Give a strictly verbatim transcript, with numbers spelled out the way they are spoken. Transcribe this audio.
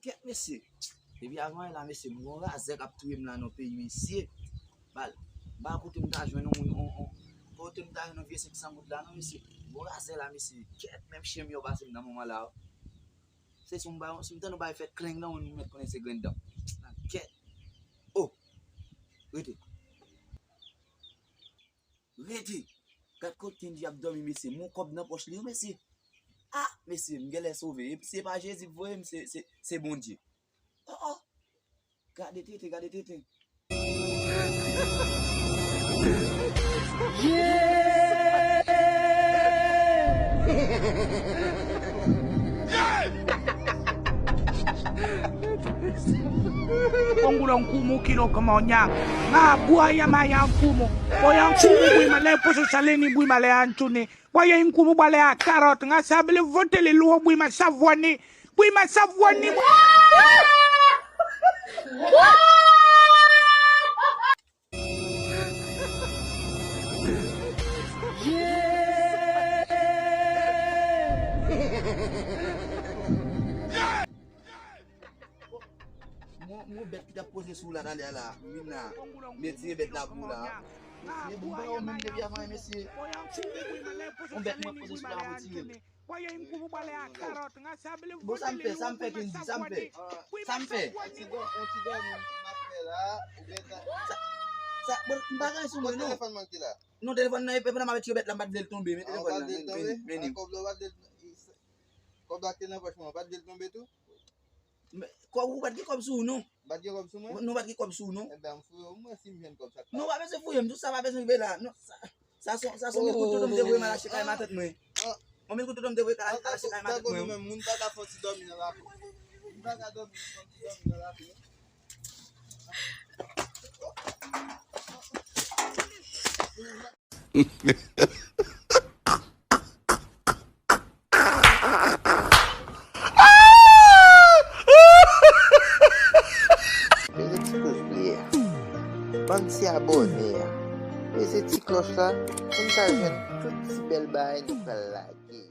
Kèt, mesye. Depi avan la, mesye, m gon razè k ap touye m la nan peyi, mesye. Bal. M pa kote m ta jwenn yon moun, yon, yon, kote m ta jwenn yon vye senk san goud la, non, mesye. M gon razè la, mesye. Kèt, menm chen m yo pase m nan moman la, wi. Se si m ba, si m tande yon bagay fè kleng nan, ou mèt konnen se grenn dan. Kèt. Oh! Rete. Rete. Gad kot Kendy ap dòmi, mesye. M gon kòb nan pòch li, wi, mesye. Ah, mesye, m genlè sove. E se pa Jezi k voye m, se, se, se Bondye. Oh, oh. Gade tenten, gade tenten. Bongulo nkumu kilo kamonya. Nga bua ya maya nkumu. Boya nkumu bwi male poso saleni bwi male antuni. Boya nkumu bale a karot. Nga sabele votele luo bwi ma savwani. Bwi ma savwani. Mwen, mwen bèt ki t ap poze sou la talè a la. Vin la. Retire bèt la pou la. Men bon ba yo menm depi avan, mesye. Yon bèt mwen poze sou la, retire l. Bon, sa m fè, sa m fè, Kendy, sa m fè. Sa m fè. Yon ti dò, yon ti dòmi m ap fè la, ou gentan. Sa, sa, bon, m pa gen sou mwen, non. Telefòn mwen ki la. Non, telefòn nan, e pandan m ap retire bèt la, m pa t vle l tonbe, men telefòn nan, men, men, men. Kòb la, ou pa t vle l, kòb la ki te nan pòch mwen, ou pa t vle l tonbe tou? Men, kòb, ou pa t gen kòb sou ou, non? M pa t gen kòb sou mwen? Non, ou pa t gen kòb sou ou, non? Enben, m fouye, m wè si m jwenn kòb sa. Non, ou pa bezwen fouye m, tout sa pa bezwen rive la. Non, sa, sa son, sa son mil kout toutou m te voye m al achte kay matant mwen. On mil kout toutou m te voye al achte kay matant mwen. Moun pa ka fè ti dòmi nan lapè. Moun pa ka dòmi, fè ti dòmi nan lapè. Peze ti pous bli a. Bann ti abòne a. Peze ti klòch la pou n ka jwenn tout ti bèl bagay nou pral lage.